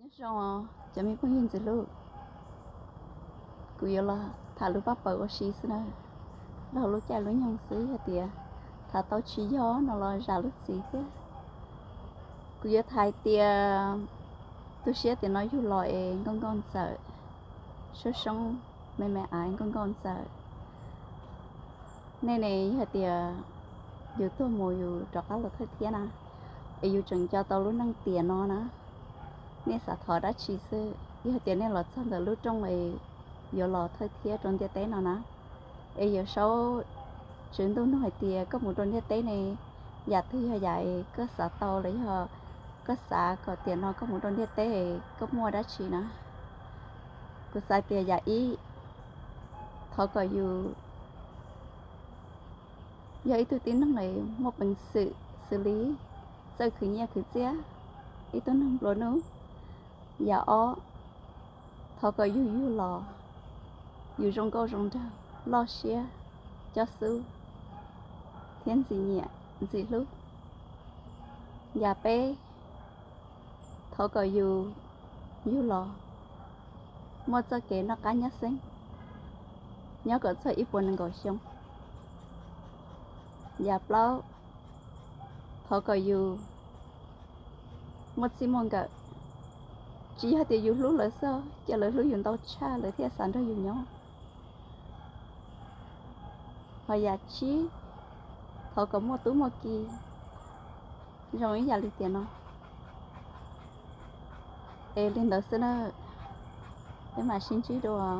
Nyob zoo cov me phooj ywg ntxim hlub, kuv yuav los tham lus paj paws ua si xwb na, los lub caij lub nyoog xwb, yog tias tham tau tsis yog no los zam lub txim thiab. Kuv yuav tham hais tias tu siab tias no yug los es nkauj nkauj ntxawm, soob soob me me ais nkauj nkauj ntxawm. Nej ne, yog tias yus tuag mus yus rov qab los thawj thiab na, es yus tseem nco tau lub neej tiam no na, nej xav thov dab tsi xwb? Yog tias nej los txog ntawm lub rooj es yuav los thawj thiab rau ntiaj teb no na, es Yawm Saub Tswv Ntuj nug hais tias koj mus rau ntiaj teb ne, yam twg yog yam es koj xav tau los yog koj xav kom tiam no koj mus rau ntiaj teb es koj muaj dab tsi na? Kuv xav tias yam ib, thov kom yus yog ib tug tib neeg es muaj peev xwm xws li txawj khwv nyiaj khwv txiaj, ib tug neeg nplua nuj. Yam ob, thov kom yus yug los yus zoo nkauj zoo nraug, loj siab, cob xub thiab ntxim nyiam ntxim hlub. Yam peb, thov kom yus yug los muaj txoj kev noj qab nyob xeeb, nyob kom txog ib puas nees nkaum xyoo. Yam plaub, thov kom yus muaj txij muaj nkawm, tsis yog tias yus hlub lawv xwb, cia lawv hlub yus ntau tshaj lawv thiaj xav nrog yus nyob. Ho yam tsib, thov kom muaj tub muaj ki zoo ib yam li tiam no. Es li ntawd xwb na, peb mam sib ntsib dua.